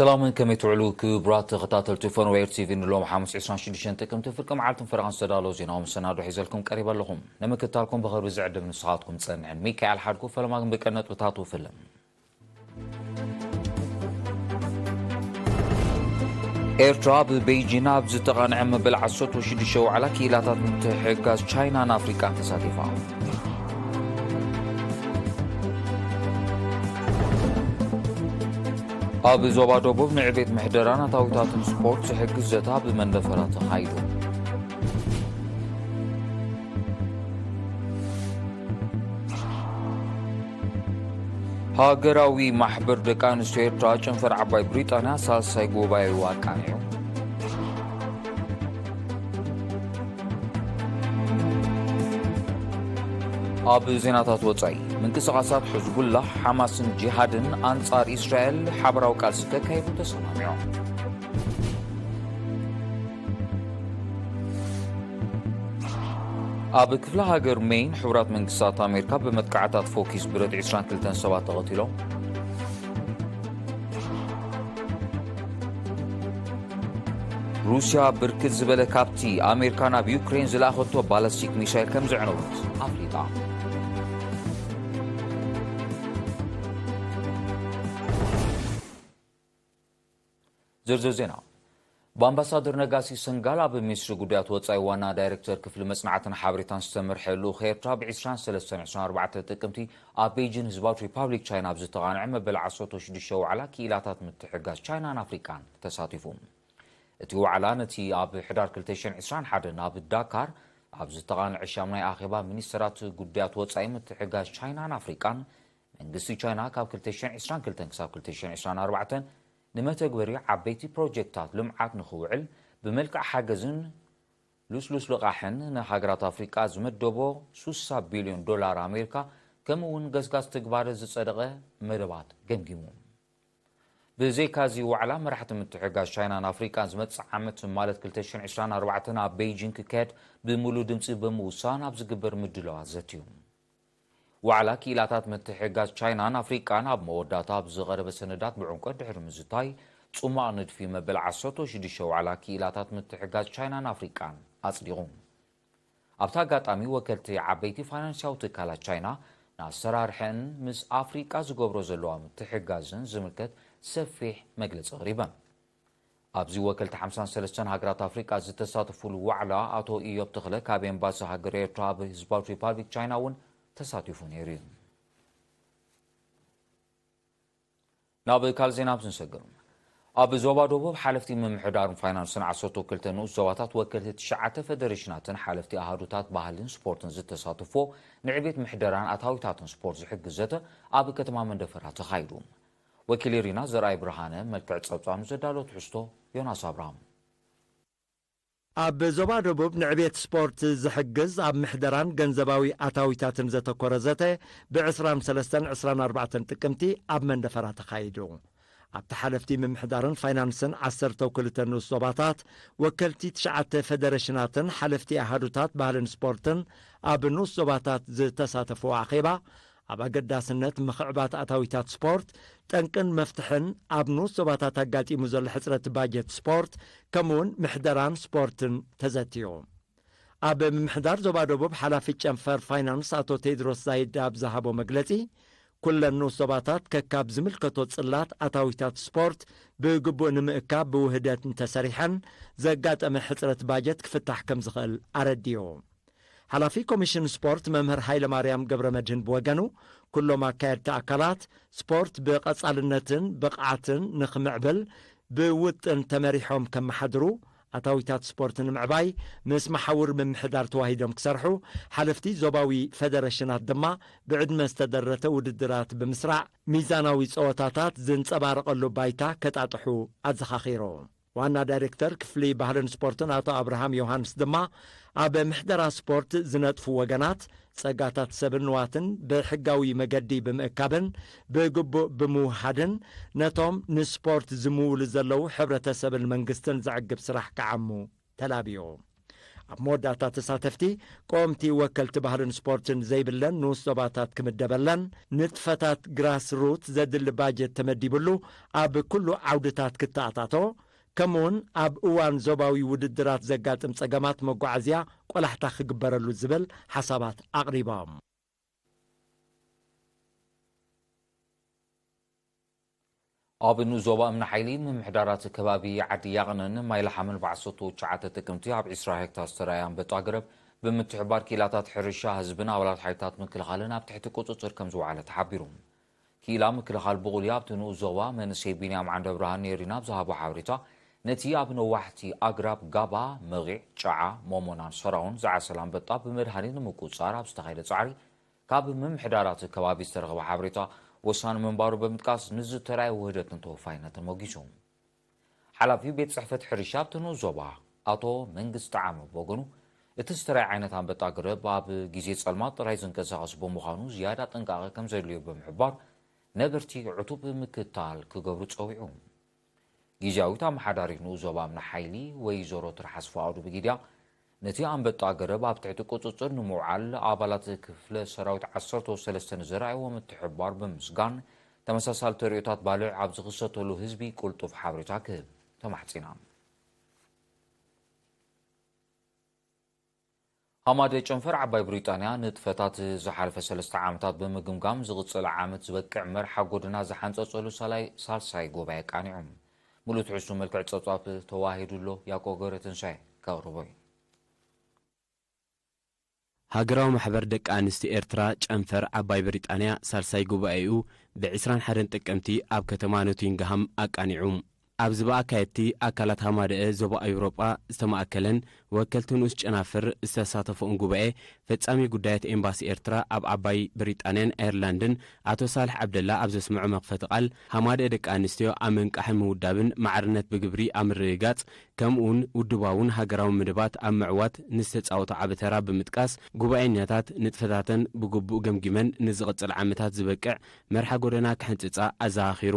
ሰላምን ከመይ ትውዕሉ ክቡራት ተኸታተልቲ ፎን ዌር ቲቪ። ንሎም ሓሙስ ዕስራን ሽዱሽተን ጥቅምቲ ፍርቂ መዓልትን ፈረቓን ዝተዳለወ ዜናዊ መሰናዶ ሒዘልኩም ቀሪበ ኣለኹም። ንምክትታልኩም ብኽብሪ ዝዕድም ንስኻትኩም ጸንሕን ሚካኤል ሓድጉ። ፈለማ ግን ብቀን ነጥብታቱ ፍልም። ኤርትራ ኣብ ቤይጂን ኣብ ዝተቓንዐ መበል ዓሰርተ ሽዱሽተ ዋዕላ ክኢላታት ምትሕግጋዝ ቻይናን ኣፍሪቃን ተሳቲፋ። ኣብ ዞባ ደቡብ ንዕቤት ምሕደራን ኣታዊታትን ስፖርት ዝሕግዝ ዘተ ኣብ መንደፈራ ተኻይዱ። ሃገራዊ ማሕበር ደቂ ኣንስትዮ ኤርትራ ጨንፈር ዓባይ ብሪጣንያ ሳልሳይ ጉባኤኡ ኣቃኒዑ። ኣብ ዜናታት ወጻኢ፣ ምንቅስቓሳት ሕዝቡላህ፣ ሓማስን ጂሃድን ኣንጻር እስራኤል ሓበራዊ ቃልሲ ከካይዱ ተሰማሚዖም። ኣብ ክፍለ ሃገር ሜይን፣ ሕቡራት መንግስታት ኣሜሪካ ብመጥቃዕታት ፎኪስ ብረት ዕስራን ክልተን ሰባት ተቐቲሎም። ሩስያ ብርክት ዝበለ ካብቲ ኣሜሪካ ናብ ዩክሬን ዝለኣኸቶ ባላስቲክ ሚሳይል ከም ዘዕነወት ኣፍሊጣ። ዝርዝር ዜና። ብኣምባሳደር ነጋሲ ሰንጋል ኣብ ሚኒስትሪ ጉዳያት ወጻኢ ዋና ዳይሬክተር ክፍሊ መጽናዕትን ሓበሬታን ዝተመርሐ ልኡኽ ኤርትራ ብ ዕስራን ሰለስተን ዕስራን ኣርባዕተን ጥቅምቲ ኣብ ቤይጂን ህዝባዊት ሪፓብሊክ ቻይና ኣብ ዝተቓንዐ መበል ዓሰርተ ሽዱሽተ ዋዕላ ክኢላታት ምትሕግጋዝ ቻይናን ኣፍሪቃን ተሳቲፉ። እቲ ዋዕላ ነቲ ኣብ ሕዳር ክልተ ሽሕን ዕስራን ሓደን ኣብ ዳካር ኣብ ዝተቓንዐ ሻምናይ ኣኼባ ሚኒስተራት ጉዳያት ወጻኢ ምትሕግጋዝ ቻይናን ኣፍሪቃን፣ መንግስቲ ቻይና ካብ ክልተ ሽሕን ዕስራን ክልተን ክሳብ ክልተ ሽሕን ዕስራን ኣርባዕተን ንመተግበሪ ዓበይቲ ፕሮጀክታት ልምዓት ንኽውዕል ብመልክዕ ሓገዝን ልስሉስ ልቓሕን ንሃገራት ኣፍሪቃ ዝመደቦ ሱሳ ቢልዮን ዶላር ኣሜሪካ፣ ከምኡ እውን ገስጋስ ትግባረ ዝጸደቐ መደባት ገምጊሙ። ብዘይካዚ ዋዕላ፣ መራሕቲ ምትሕግጋዝ ቻይናን ኣፍሪቃን ዝመጽእ ዓመት ማለት ክልተ ሽሕን ዕስራን ኣርባዕተን ኣብ ቤይጂንግ ክካየድ ብምሉእ ድምጺ ብምውሳን ኣብ ዝግበር ምድላዋት ዘትዩ። ዋዕላ ክኢላታት ምትሕግጋዝ ቻይናን ኣፍሪቃን ኣብ መወዳእታ ኣብ ዝቐረበ ሰነዳት ብዕምቆት ድሕሪ ምዝታይ፣ ጽማቕ ንድፊ መበል ዓሰርተ ሽዱሽተ ዋዕላ ክኢላታት ምትሕግጋዝ ቻይናን ኣፍሪቃን ኣጽዲቑ። ኣብቲ ኣጋጣሚ፣ ወከልቲ ዓበይቲ ፋይናንሳዊ ትካላት ቻይና ንኣሰራርሐን ምስ ኣፍሪቃ ዝገብሮ ዘለዋ ምትሕግጋዝን ዝምልከት ሰፊሕ መግለጺ ኣቕሪበን። ኣብዚ ወከልቲ ሓምሳን ሰለስተን ሃገራት ኣፍሪቃ ዝተሳተፉሉ ዋዕላ፣ ኣቶ ኢዮብ ተኽለ ካብ ኤምባሲ ሃገር ኤርትራ ኣብ ህዝባዊት ሪፓብሊክ ቻይና እውን ተሳቲፉ ነይሩ እዩ። ናብ ካልእ ዜና ኣብ ዝንሰግር፣ ኣብ ዞባ ደቡብ ሓለፍቲ ምምሕዳርን ፋይናንስን ዓሰርተ ክልተ ንኡስ ዞባታት፣ ወከልቲ ትሽዓተ ፌደሬሽናትን ሓለፍቲ ኣሃዱታት ባህልን ስፖርትን ዝተሳተፎ ንዕቤት ምሕደራን ኣታዊታትን ስፖርት ዝሕግዝ ዘተ ኣብ ከተማ መንደፈራ ተኻይዱ። ወኪል ሪና ዘርኣይ ብርሃነ መልክዕ ጸብጻብ ንዘዳሎ ትሕዝቶ ዮናስ ኣብርሃም። ኣብ ዞባ ደቡብ ንዕቤት ስፖርት ዝሕግዝ ኣብ ምሕደራን ገንዘባዊ ኣታዊታትን ዘተኮረ ዘተ ብ ዕስራን ሰለስተን ዕስራን ኣርባዕተን ጥቅምቲ ኣብ መንደፈራ ተኻይዱ። ኣብቲ ሓለፍቲ ምምሕዳርን ፋይናንስን ዓሰርተ ክልተ ንኡስ ዞባታት፣ ወከልቲ ትሽዓተ ፌደሬሽናትን ሓለፍቲ ኣሃዱታት ባህልን ስፖርትን ኣብ ንኡስ ዞባታት ዝተሳተፍዎ ኣኼባ፣ ኣብ ኣገዳስነት ምኽዕባት ኣታዊታት ስፖርት፣ ጠንቅን መፍትሕን ኣብ ንኡስ ዞባታት ኣጋጢሙ ዘሎ ሕጽረት ባጀት ስፖርት፣ ከምኡውን ምሕደራን ስፖርትን ተዘትዩ። ኣብ ምምሕዳር ዞባ ደቡብ ሓላፊ ጨንፈር ፋይናንስ ኣቶ ቴድሮስ ዛይድ ኣብ ዝሃቦ መግለጺ፣ ኩለን ንኡስ ዞባታት ከካብ ዝምልከቶ ጽላት ኣታዊታት ስፖርት ብግቡእ ንምእካብ ብውህደት እንተሰሪሐን፣ ዘጋጠመ ሕጽረት ባጀት ክፍታሕ ከም ዝኽእል ኣረዲኡ። ሓላፊ ኮሚሽን ስፖርት መምህር ሃይለማርያም ገብረመድህን ብወገኑ፣ ኩሎም ኣካየድቲ ኣካላት ስፖርት ብቐጻልነትን ብቕዓትን ንኽምዕብል ብውጥን ተመሪሖም ከመሓድሩ፣ ኣታዊታት ስፖርት ንምዕባይ ምስ መሓውር ምምሕዳር ተዋሂዶም ክሰርሑ፣ ሓለፍቲ ዞባዊ ፌደሬሽናት ድማ ብዕድመ ዝተደረተ ውድድራት ብምስራዕ፣ ሚዛናዊ ጸወታታት ዝንጸባረቐሉ ባይታ ከጣጥሑ ኣዘኻኺሩ። ዋና ዳይሬክተር ክፍሊ ባህልን ስፖርትን ኣቶ ኣብርሃም ዮሃንስ ድማ፣ ኣብ ምሕደራ ስፖርት ዝነጥፉ ወገናት ጸጋታት ሰብን ንዋትን ብሕጋዊ መገዲ ብምእካብን ብግቡእ ብምውሃድን፣ ነቶም ንስፖርት ዝምውሉ ዘለዉ ሕብረተሰብን መንግስትን ዘዕግብ ስራሕ ክዓሙ ተላብዩ። ኣብ መወዳእታ ተሳተፍቲ፣ ቀወምቲ ወከልቲ ባህልን ስፖርትን ዘይብለን ንኡስ ዞባታት ክምደበለን፣ ንጥፈታት ግራስ ሩት ዘድሊ ባጀት ተመዲብሉ ኣብ ኩሉ ዓውድታት ክተኣታቶ፣ ከምኡውን ኣብ እዋን ዞባዊ ውድድራት ዘጋጥም ጸገማት መጓዓዝያ ቆላሕታ ክግበረሉ ዝብል ሓሳባት ኣቕሪቦም። ኣብ ንኡስ ዞባ እምኒ ሓይሊ ምምሕዳራት ከባቢ ዓዲ ያቕንን ማይ ለሓምን ብ ዓሰርተ ትሽዓተ ጥቅምቲ ኣብ ዕስራ ሄክታር ዝተራእየ ኣንበጣ ገረብ ብምትሕብባር ክኢላታት ሕርሻ ህዝብን ኣባላት ሓይልታት ምክልኻልን ኣብ ትሕቲ ቁጽጽር ከም ዝወዓለ ተሓቢሩ። ክኢላ ምክልኻል ብቑሊ ኣብቲ ንኡስ ዞባ መንእሰይ ቢንያም ዓንደብርሃን ኔሪና ኣብ ዝሃቦ ሓበሬታ፣ ነቲ ኣብ ነዋሕቲ ኣግራብ ጋባ፣ መቒዕ፣ ጨዓ፣ ሞሞናን ሰራውን ዝዓሰለ ኣንበጣ ብመድሃኒት ንምቁጽጻር ኣብ ዝተኻየደ ጻዕሪ፣ ካብ ምምሕዳራት ከባቢ ዝተረኸበ ሓበሬታ ወሳኒ ምንባሩ ብምጥቃስ፣ ንዝተራእየ ውህደትን ተወፋይነትን ሞጊሱ። ሓላፊ ቤት ጽሕፈት ሕርሻ ኣብቲ ንኡስ ዞባ ኣቶ መንግስቲ ጠዓመ ብወገኑ፣ እቲ ዝተራእየ ዓይነት ኣንበጣ ገረብ ኣብ ግዜ ጸልማት ጥራይ ዝንቀሳቐስ ብምዃኑ ዝያዳ ጥንቃቐ ከም ዘድልዮ ብምሕባር፣ ነበርቲ ዕቱብ ምክትታል ክገብሩ ጸዊዑ። ግዝያዊት ኣመሓዳሪት ንኡስ ዞባ እምኒ ሓይሊ ወይዘሮ ትርሓስ ፍቓዱ ብጊድያ፣ ነቲ ኣንበጣ ገረብ ኣብ ትሕቲ ቁጽጽር ንምውዓል ኣባላት ክፍለ ሰራዊት ዓሰርተ ሰለስተ ንዘርኣይዎ ምትሕብባር ብምስጋን፣ ተመሳሳሊ ተርእዮታት ባልዕ ኣብ ዝኽሰተሉ ህዝቢ ቅልጡፍ ሓበሬታ ክህብ ተማሕጺና። ሃማደ ጨንፈር ዓባይ ብሪጣንያ ንጥፈታት ዝሓለፈ ሰለስተ ዓመታት ብምግምጋም፣ ዝቕጽል ዓመት ዝበቅዕ መርሓ ጎደና ዝሓንጸጸሉ ሳላይ-፣ ሳልሳይ ጉባኤ ኣቃኒዑ። ምሉእ ትሕዝቶ መልክዕ ጸብጻብ ተዋሂዱ ኣሎ፣ ያዕቆብ ገብረትንሳኤ ከቕርቦ እዩ። ሃገራዊ ማሕበር ደቂ ኣንስትዮ ኤርትራ ጨንፈር ዓባይ ብሪጣንያ ሳልሳይ ጉባኤኡ ብ ዕስራን ሓደን ጥቅምቲ ኣብ ከተማ ኖቲንግሃም ኣቃኒዑ። ኣብዚ ብኣካየድቲ ኣካላት ሃማደአ ዞባ ኤውሮጳ ዝተማእከለን ወከልቲ ንኡስ ጨናፍር ዝተሳተፎን ጉባኤ፣ ፈጻሚ ጉዳያት ኤምባሲ ኤርትራ ኣብ ዓባይ ብሪጣንያን ኣየርላንድን ኣቶ ሳልሕ ዓብደላ ኣብ ዘስምዖ መኽፈቲ ቃል፣ ሃማደአ ደቂ ኣንስትዮ ኣብ ምንቃሕን ምውዳብን፣ ማዕርነት ብግብሪ ኣብ ምርግጋጽ፣ ከምኡውን ውድባውን ሃገራውን መደባት ኣብ ምዕዋት ንዝተጻወቶ ዓቢ ተራ ብምጥቃስ፣ ጉባኤኛታት ንጥፈታተን ብግቡእ ገምጊመን ንዝቕጽል ዓመታት ዝበቅዕ መርሓ ጎደና ክሕንጽጻ ኣዘኻኺሩ።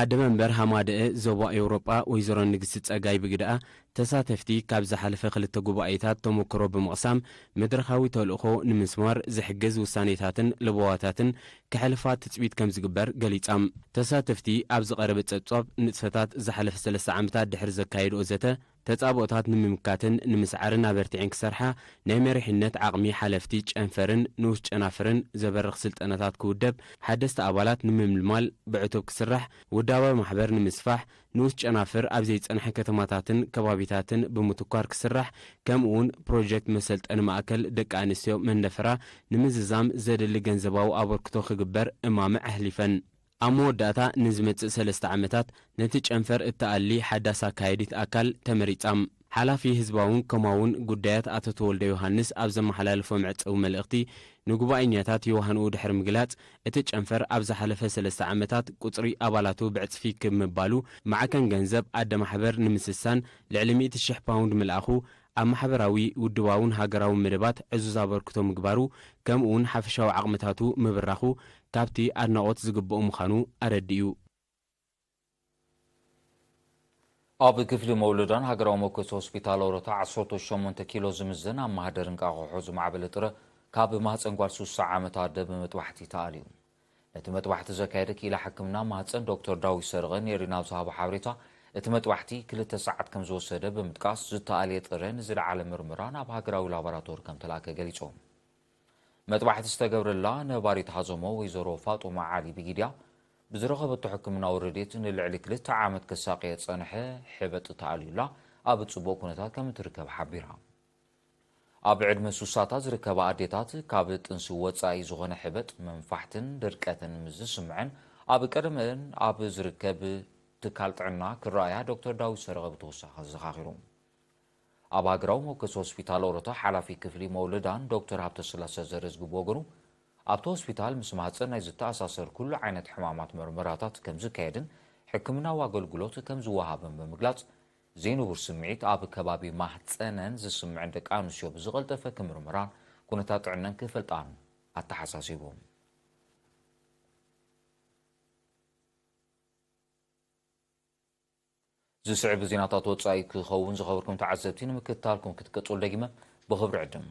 ኣደ መንበር ሃማደአ ዞባ ኤውሮጳ ወይዘሮ ንግስቲ ጸጋይ ብግደኣ፣ ተሳተፍቲ ካብ ዝሓለፈ ክልተ ጉባኤታት ተመክሮ ብምቕሳም፣ መድረኻዊ ተልእኾ ንምስማር ዝሕግዝ ውሳኔታትን ለበዋታትን ከሕልፋ ትጽቢት ከም ዝግበር ገሊጻ። ተሳተፍቲ ኣብ ዝቐረበ ጸብጻብ፣ ንጥፈታት ዝሓለፈ ሰለስተ ዓመታት ድሕሪ ዘካየድኦ ዘተ፣ ተጻብኦታት ንምምካትን ንምስዓርን ኣበርቲዐን ክሰርሓ ናይ መሪሕነት ዓቕሚ ሓለፍቲ ጨንፈርን ንኡስ ጨናፍርን ዘበርኽ ስልጠናታት ክውደብ፣ ሓደስቲ ኣባላት ንምምልማል ብዕቱብ ክስራሕ፣ ውዳባዊ ማሕበር ንምስፋሕ፣ ንኡስ ጨናፍር ኣብ ዘይጸንሐ ከተማታትን ከባቢታትን ብምትኳር ክስራሕ፣ ከምኡውን ፕሮጀክት መሰልጠኒ ማእከል ደቂ ኣንስትዮ መንደፈራ ንምዝዛም ዘድሊ ገንዘባዊ ኣበርክቶ ክግበር እማመ ኣሕሊፈን። ኣብ መወዳእታ ንዝመጽእ ሰለስተ ዓመታት ነቲ ጨንፈር እተኣሊ ሓዳስ ኣካያዲት ኣካል ተመሪጻ። ሓላፊ ህዝባውን ኮማውን ጉዳያት ኣቶ ተወልደ ዮሃንስ ኣብ ዘመሓላለፎ መዕጸዊ መልእኽቲ፣ ንጉባኤኛታት ዮሃንኡ ድሕሪ ምግላጽ፣ እቲ ጨንፈር ኣብ ዝሓለፈ ሰለስተ ዓመታት ቁጽሪ ኣባላቱ ብዕጽፊ ክብ ምባሉ፣ ማዕከን ገንዘብ ኣደ ማሕበር ንምስሳን ልዕሊ ሚእቲ ሽሕ ፓውንድ ምልኣኹ፣ ኣብ ማሕበራዊ፣ ውድባውን ሃገራውን መደባት ዕዙዝ ኣበርክቶ ምግባሩ፣ ከምኡውን ሓፈሻዊ ዓቕምታቱ ምብራኹ ካብቲ ኣድናቖት ዝግብኦ ምዃኑ ኣረዲኡ። ኣብ ክፍሊ መውለዳን ሃገራዊ መወከሲ ሆስፒታል ኦሮታ ዓሰርተ ሸሞንተ ኪሎ ዝምዘን ኣብ ማህደር እንቃቑሖ ዝማዕበለ ጥረ ካብ ማህፀን ጓል ስሳ ዓመት ኣደ ብመጥባሕቲ ተኣልዩ። ነቲ መጥባሕቲ ዘካየደ ክኢላ ሕክምና ማህፀን ዶክተር ዳዊት ሰርቐ ኔሪና ኣብ ዝሃቦ ሓበሬታ፣ እቲ መጥባሕቲ ክልተ ሰዓት ከም ዝወሰደ ብምጥቃስ፣ ዝተኣልየ ጥረ ንዝለዓለ ምርመራ ናብ ሃገራዊ ላቦራቶሪ ከም ተላእከ ገሊጹ። መጥባሕቲ ዝተገብረላ ነባሪት ሃዞሞ ወይዘሮ ፋጡማ ዓሊ ብጊድያ፣ ብዝረኸበቶ ሕክምናዊ ረድኤት ንልዕሊ ክልተ ዓመት ክሳቐየ ዝጸንሐ ሕበጥ ተኣልዩላ ኣብ ጽቡቕ ኩነታት ከም እትርከብ ሓቢራ። ኣብ ዕድመ ሱሳታት ዝርከባ ኣዴታት፣ ካብ ጥንሲ ወጻኢ ዝኾነ ሕበጥ፣ መንፋሕትን ድርቀትን ምስ ዝስምዐን፣ ኣብ ቀደመን ኣብ ዝርከብ ትካል ጥዕና ክረኣያ ዶክተር ዳዊት ሰረቐ ብተወሳኺ ኣዘኻኺሩ። ኣብ ሃገራዊ መወከሲ ሆስፒታል ኦሮታ ሓላፊ ክፍሊ መውለዳን ዶክተር ሃብተስላሰ ዘረዝጊ ብወገኑ፣ ኣብቲ ሆስፒታል ምስ ማህጸን ናይ ዝተኣሳሰር ኩሉ ዓይነት ሕማማት መርመራታት ከም ዝካየድን ሕክምናዊ ኣገልግሎት ከም ዝወሃብን ብምግላጽ፣ ዘይንቡር ስምዒት ኣብ ከባቢ ማህጸነን ዝስምዐን ደቂ ኣንስትዮ ብዝቐልጠፈ ክምርምራን ኩነታት ጥዕነን ክፈልጣን ኣተሓሳሲቡ። ዝስዕብ ዜናታት ወጻኢ ክኸውን ዝኸበርኩም ተዓዘብቲ ንምክትታልኩም ክትቀጽሉ ደጊመ ብኽብሪ ዕድም።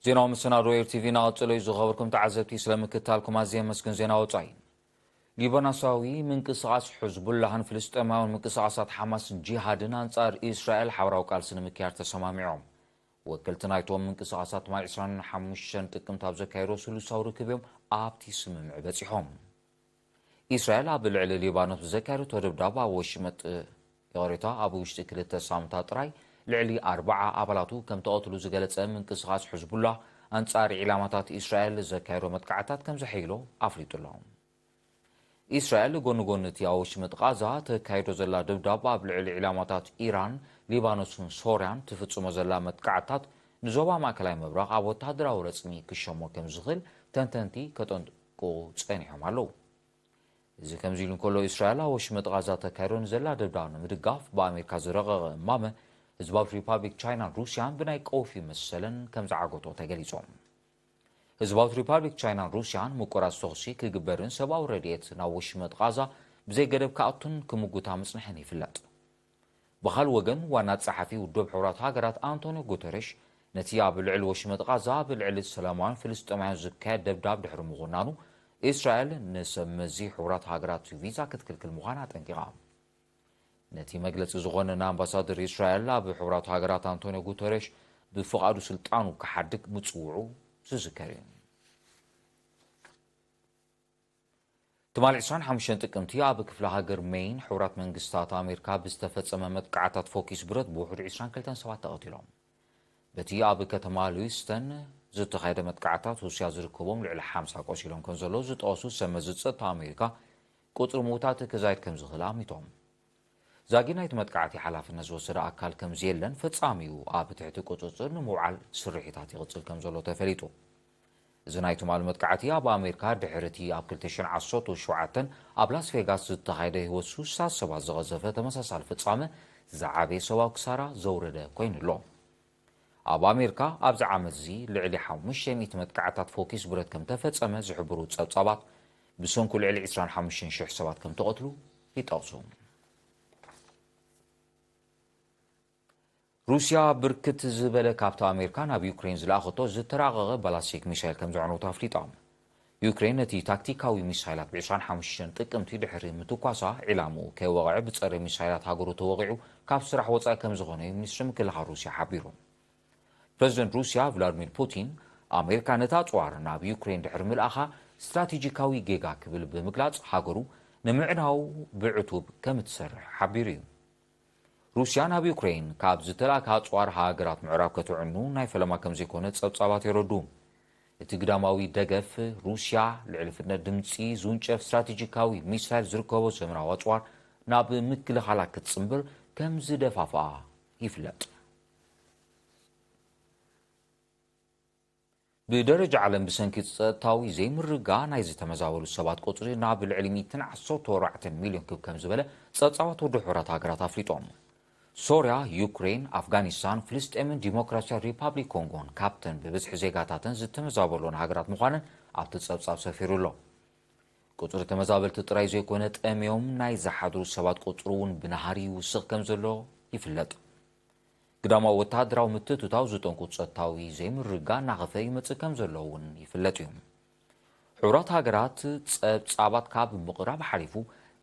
ዜናዊ መሰናዶ ኤር ቲቪ እናቐጸለ እዩ። ዝኸበርኩም ተዓዘብቲ ስለ ምክትታልኩም ኣዝየ የመስግን። ዜና ወጻኢ። ሊባኖሳዊ ምንቅስቓስ ሕዝቡላህን ፍልስጤማውያን ምንቅስቓሳት ሓማስን ጂሃድን ኣንጻር እስራኤል ሓበራዊ ቃልሲ ንምክያድ ተሰማሚዖም። ወከልቲ ናይቶም ምንቅስቓሳት ትማሊ ዕስራን ሓሙሽተን ጥቅምቲ ኣብ ዘካየዶ ስሉሳዊ ርክብ እዮም ኣብቲ ስምምዕ በጺሖም። እስራኤል ኣብ ልዕሊ ሊባኖስ ብዘካየደቶ ደብዳብ ኣብ ወሽመጥ፣ ይቕሬታ፣ ኣብ ውሽጢ ክልተ ሳምንታት ጥራይ ልዕሊ ኣርባዓ ኣባላቱ ከም ተቐትሉ ዝገለጸ ምንቅስቓስ ሕዝቡላህ ኣንጻር ዒላማታት እስራኤል ዘካየዶ መጥቃዕታት ከም ዘሐይሎ ኣፍሊጡ ኣሎ። እስራኤል ጎኒ ጎኒ እቲ ኣብ ወሽመጥ ቃዛ ተካይዶ ዘላ ደብዳብ ኣብ ልዕሊ ዒላማታት ኢራን፣ ሊባኖስን ሶርያን ትፍጽሞ ዘላ መጥቃዕታት ንዞባ ማእከላይ ምብራቕ ኣብ ወታደራዊ ረጽሚ ክሸሞ ከም ዝኽእል ተንተንቲ ከጠንቅቑ ጸኒሖም ኣለዉ። እዚ ከምዚ ኢሉ እንከሎ፣ እስራኤል ኣብ ወሽመጥ ቃዛ ተካይዶ ንዘላ ደብዳብ ንምድጋፍ ብኣሜሪካ ዝረቐቐ እማመ ህዝባዊት ሪፓብሊክ ቻይናን ሩስያን ብናይ ቀውፊ መሰለን ከም ዝዓገቶ ተገሊጾም። ህዝባዊት ሪፓብሊክ ቻይናን ሩስያን ምቁራጽ ተኹሲ ክግበርን ሰብኣዊ ረድኤት ናብ ወሽመጥ ቃዛ ብዘይ ገደብ ክኣቱን ክምጉታ ምጽንሐን ይፍለጥ። ብኻልእ ወገን፣ ዋና ጸሓፊ ውድብ ሕቡራት ሃገራት ኣንቶኒዮ ጉተረሽ ነቲ ኣብ ልዕሊ ወሽመጥ ቃዛ ብልዕሊ ሰላማውያን ፍልስጤማውያን ዝካየድ ደብዳብ ድሕሪ ምኹናኑ፣ እስራኤል ንሰብ መዚ ሕቡራት ሃገራት ቪዛ ክትክልክል ምዃና ኣጠንቂቓ። ነቲ መግለጺ ዝኾነና ኣምባሳደር እስራኤል ኣብ ሕቡራት ሃገራት ኣንቶኒዮ ጉተረሽ ብፍቓዱ ስልጣኑ ክሓድግ ምጽውዑ ዝዝከር እዩ። ትማሊ ዕስራን ሓሙሽተን ጥቅምቲ ኣብ ክፍለ ሃገር ሜይን ሕቡራት መንግስታት ኣሜሪካ ብዝተፈጸመ መጥቃዕታት ፎኪስ ብረት ብውሑድ ዕስራን ክልተን ሰባት ተቐቲሎም። በቲ ኣብ ከተማ ሉዊስተን ዝተኻየደ መጥቃዕታት ሩስያ ዝርከቦም ልዕሊ ሓምሳ ቆሲሎም ከም ዘለዉ ዝጠቐሱ ሰብ መዚ ጸጥታ ኣሜሪካ፣ ቁጽሪ ምዉታት ክዛይድ ከም ዝኽእል ኣሚቶም። ዛጊድ ናይቲ መጥቃዕቲ ሓላፍነት ዝወሰደ ኣካል ከም ዘየለን ፈጻሚኡ ኣብ ትሕቲ ቁጽጽር ንምውዓል ስርሒታት ይቕጽል ከም ዘሎ ተፈሊጡ። እዚ ናይ ትማሊ መጥቃዕቲ ኣብ ኣሜሪካ ድሕሪ እቲ ኣብ ክልተ ሽሕን ዓሰርተ ሸውዓተን ኣብ ላስ ቬጋስ ዝተኻየደ ህይወት ሱሳት ሰባት ዝቐዘፈ ተመሳሳሊ ፍጻመ ዝዓበየ ሰብኣዊ ክሳራ ዘውረደ ኮይኑ ኣሎ። ኣብ ኣሜሪካ ኣብዚ ዓመት እዚ ልዕሊ ሓሙሽተ ሚእቲ መጥቃዕታት ፎኪስ ብረት ከም ተፈጸመ ዝሕብሩ ጸብጻባት፣ ብሰንኩ ልዕሊ ዕስራን ሓሙሽተን ሽሕ ሰባት ከም ተቐትሉ ይጠቕሱ። ሩስያ ብርክት ዝበለ ካብቲ ኣሜሪካ ናብ ዩክሬን ዝለኣኸቶ ዝተራቐቐ ባላስቲክ ሚሳይል ከም ዘዕነውቶ ኣፍሊጣ። ዩክሬን ነቲ ታክቲካዊ ሚሳይላት ብዕስራን ሓሙሽተን ጥቅምቲ ድሕሪ ምትኳሳ፣ ዒላምኡ ከይወቕዐ ብጸረ ሚሳይላት ሃገሩ ተወቒዑ ካብ ስራሕ ወጻኢ ከም ዝኾነ እዩ ሚኒስትሪ ምክልኻል ሩስያ ሓቢሩ። ፕረዚደንት ሩስያ ቭላድሚር ፑቲን፣ ኣሜሪካ ነታ ኣጽዋር ናብ ዩክሬን ድሕሪ ምልኣኻ ስትራቴጂካዊ ጌጋ ክብል ብምግላጽ፣ ሃገሩ ንምዕናው ብዕቱብ ከም እትሰርሕ ሓቢሩ እዩ። ሩስያ ናብ ዩክሬን ካብ ዝተላእከ ኣጽዋር ሃገራት ምዕራብ ከተዕኑ ናይ ፈለማ ከም ዘይኮነ ጸብጻባት የረዱ። እቲ ግዳማዊ ደገፍ፣ ሩስያ ልዕሊ ፍጥነት ድምጺ ዝውንጨፍ ስትራቴጂካዊ ሚሳይል ዝርከቦ ዘመናዊ ኣጽዋር ናብ ምክልኻላ ክትጽንብር ከም ዝደፋፍኣ ይፍለጥ። ብደረጃ ዓለም ብሰንኪ ጸጥታዊ ዘይምርግጋእ ናይ ዝተመዛበሉ ሰባት ቁጽሪ ናብ ልዕሊ ሚእትን ዓሰርተ ኣርባዕተን ሚልዮን ክብ ከም ዝበለ ጸብጻባት ውድብ ሕቡራት ሃገራት ኣፍሊጦም። ሶርያ፣ ዩክሬን፣ ኣፍጋኒስታን፣ ፍልስጤምን ዲሞክራሲያዊ ሪፓብሊክ ኮንጎን ካብተን ብብዝሒ ዜጋታተን ዝተመዛበሉን ሃገራት ምዃነን ኣብቲ ጸብጻብ ሰፊሩ ኣሎ። ቁጽሪ ተመዛበልቲ ጥራይ ዘይኮነ፣ ጠምዮም ናይ ዝሓድሩ ሰባት ቁጽሪ እውን ብናህሪ ይውስኽ ከም ዘሎ ይፍለጥ። ግዳማዊ ወተሃደራዊ ምትእትታው ዝጠንቁ ጸጥታዊ ዘይምርግጋእ እናኸፈ ይመጽእ ከም ዘሎ እውን ይፍለጥ እዩ። ሕቡራት ሃገራት ጸብጻባት ካብ ምቕራብ ሓሊፉ፣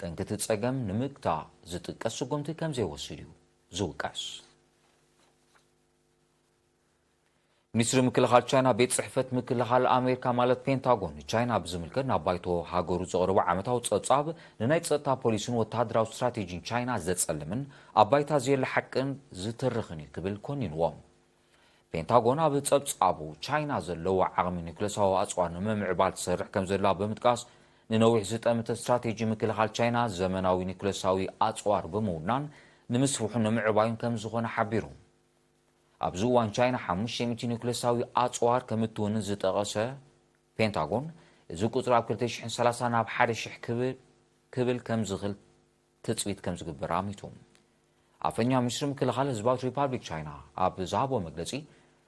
ጠንቂ እቲ ጸገም ንምግታእ ዝጥቀስ ስጉምቲ ከም ዘይወስድ እዩ ዝውቀስ። ሚኒስትሪ ምክልኻል ቻይና፣ ቤት ጽሕፈት ምክልኻል ኣሜሪካ ማለት ፔንታጎን፣ ንቻይና ብዝምልከት ናብ ባይቶ ሃገሩ ዘቕረቦ ዓመታዊ ጸብጻብ፣ ንናይ ጸጥታ ፖሊሲን ወተሃደራዊ ስትራቴጂን ቻይና ዘጸልምን ኣብ ባይታ ዘየለ ሓቅን ዝትርኽን እዩ ክብል ኮኒንዎ። ፔንታጎን ኣብ ጸብጻቡ፣ ቻይና ዘለዋ ዓቕሚ ኒውክለሳዊ ኣጽዋር ንምምዕባል ትሰርሕ ከም ዘላ ብምጥቃስ፣ ንነዊሕ ዝጠመተ ስትራቴጂ ምክልኻል ቻይና ዘመናዊ ኒውክለሳዊ ኣጽዋር ብምውናን ንምስፍሑን ንምዕባዩን ከም ዝኾነ ሓቢሩ። ኣብዚ እዋን ቻይና ሓሙሽተ ሚእቲ ኒውክለሳዊ ኣጽዋር ከም እትውንን ዝጠቐሰ ፔንታጎን፣ እዚ ቁጽሪ ኣብ ክልተ ሽሕን ሰላሳን ናብ ሓደ ሽሕ ክብል፣ ክብል ከም ዝኽእል ትጽቢት ከም ዝግበር ኣሚቱ። ኣፈኛ ሚኒስትሪ ምክልኻል ህዝባዊት ሪፓብሊክ ቻይና ኣብ ዝሃቦ መግለጺ፣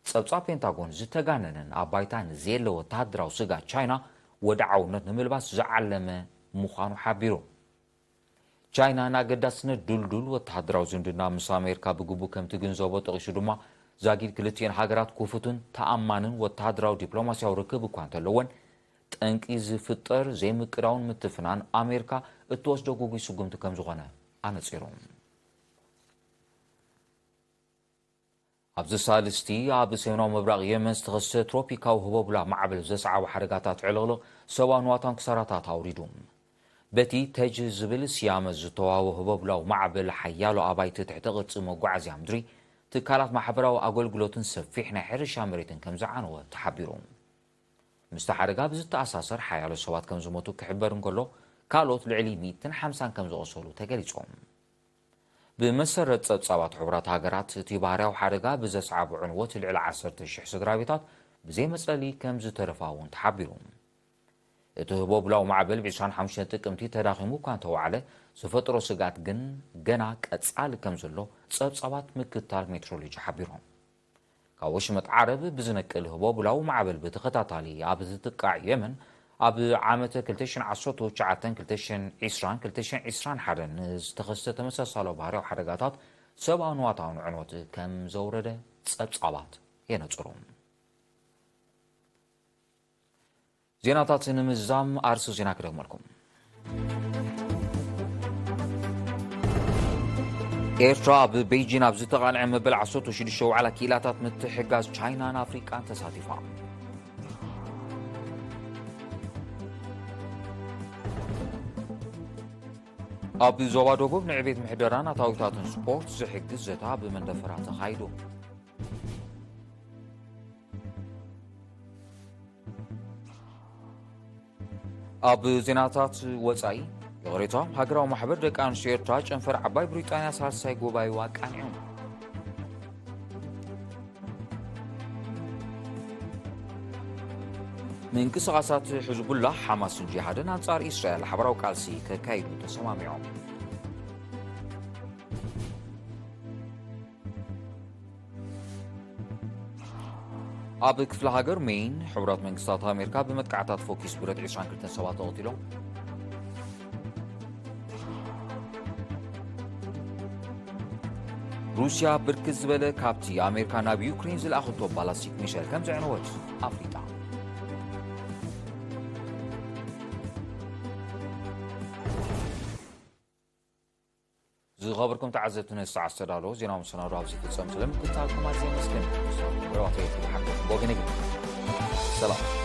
ጸብጻብ ፔንታጎን ዝተጋነነን ኣብ ባይታ ንዘየለ ወተሃደራዊ ስግኣት ቻይና ወድዓውነት ንምልባስ ዝዓለመ ምዃኑ ሓቢሩ። ቻይና ንኣገዳስነት ድልዱል ወተሃደራዊ ዝምድና ምስ ኣሜሪካ ብግቡእ ከም ትግንዘቦ ጠቒሱ ድማ፣ ዛጊድ ክልቲኤን ሃገራት ክፉትን ተኣማንን ወተሃደራዊ ዲፕሎማስያዊ ርክብ እኳ እንተለወን፣ ጠንቂ ዝፍጠር ዘይምቅዳውን ምትፍናን ኣሜሪካ እትወስዶ ግጉይ ስጉምቲ ከም ዝኾነ ኣነጺሩ። ኣብዚ ሳልስቲ ኣብ ሰሜናዊ ምብራቕ የመን ዝተኸስተ ትሮፒካዊ ህቦብላ ማዕበል ዘስዓቦ ሓደጋታት ዕልቕልቕ ሰብኣዊ ንዋታውን ክሳራታት ኣውሪዱ። በቲ ተጅ ዝብል ስያመ ዝተዋህቦ ህቦብላዊ ማዕበል ሓያሎ ኣባይቲ፣ ትሕተ ቅርጺ፣ መጓዓዝያ ምድሪ፣ ትካላት ማሕበራዊ ኣገልግሎትን ሰፊሕ ናይ ሕርሻ መሬትን ከም ዝዓነወ ተሓቢሩ። ምስቲ ሓደጋ ብዝተኣሳሰር ሓያሎ ሰባት ከም ዝሞቱ ክሕበር እንከሎ፣ ካልኦት ልዕሊ ሚእትን ሓምሳን ከም ዝቖሰሉ ተገሊጾም። ብመሰረት ጸብጻባት ሕቡራት ሃገራት፣ እቲ ባህርያዊ ሓደጋ ብዘስዓቦ ዕንወት ልዕሊ ዓሰርተ ሽሕ ስድራ ቤታት ብዘይ መጽለሊ ከም ዝተረፋ እውን ተሓቢሩ። እቲ ህቦብላዊ ማዕበል ብ ዕስራን ሓሙሽተን ጥቅምቲ ተዳኺሙ እኳ እንተወዓለ፣ ዝፈጠሮ ስግኣት ግን ገና ቀጻሊ ከም ዘሎ ጸብጻባት ምክትታል ሜትሮሎጂ ሓቢሮም። ካብ ወሽመጥ ዓረብ ብዝነቅል ህቦብላዊ ማዕበል ብተኸታታሊ ኣብ ዝጥቃዕ የመን፣ ኣብ ዓመተ ክልተ ሽሕን ዓሰርተ ትሽዓተን፣ ክልተ ሽሕን ዕስራን፣ ክልተ ሽሕን ዕስራን ሓደን ንዝተኸስተ ተመሳሳሊ ባህርያዊ ሓደጋታት ሰብኣዊ ንዋታውን ዕንወት ከም ዘውረደ ጸብጻባት የነጽሩ። ዜናታት ንምዝዛም ኣርሱ ዜና ክደግመልኩም። ኤርትራ ኣብ ቤይጂን ኣብ ዝተቓልዐ መበል ዓሰርተ ሽዱሽተ ዋዕላ ክኢላታት ምትሕጋዝ ቻይናን ኣፍሪቃን ተሳቲፋ። ኣብ ዞባ ደቡብ ንዕቤት ምሕደራን ኣታዊታትን ስፖርት ዝሕግዝ ዘተ ኣብ መንደፈራ ተኻይዱ። ኣብ ዜናታት ወጻኢ፣ ይቕሬታ፣ ሃገራዊ ማሕበር ደቂ ኣንስትዮ ኤርትራ ጨንፈር ዓባይ ብሪጣንያ ሳልሳይ ጉባኤኡ ኣቃኒዑ። ምንቅስቓሳት ሕዝቡላህ፣ ሓማስን ጂሃድን ኣንጻር እስራኤል ሓበራዊ ቃልሲ ከካይዱ ተሰማሚዖም። ኣብ ክፍለ ሃገር ሜይን፣ ሕቡራት መንግስታት ኣሜሪካ ብመጥቃዕታት ፈኲስ ብረት ዕስራን ክልተን ሰባት ተቐቲሎም። ሩስያ ብርክት ዝበለ ካብቲ ኣሜሪካ ናብ ዩክሬን ዝለኣኸቶ ባላስቲክ ሚሳይል ከም ዘዕነወት ኣፍሊጣ። ዝኸበርኩም ተዓዘብቲ፣ ነዚ ሰዓት ዝተዳለወ ዜናዊ መሰናዶ ኣብዚ ይፍጸም። ስለ ምክትታልኩም ኣዝየ ኣመስግን። ሰላም።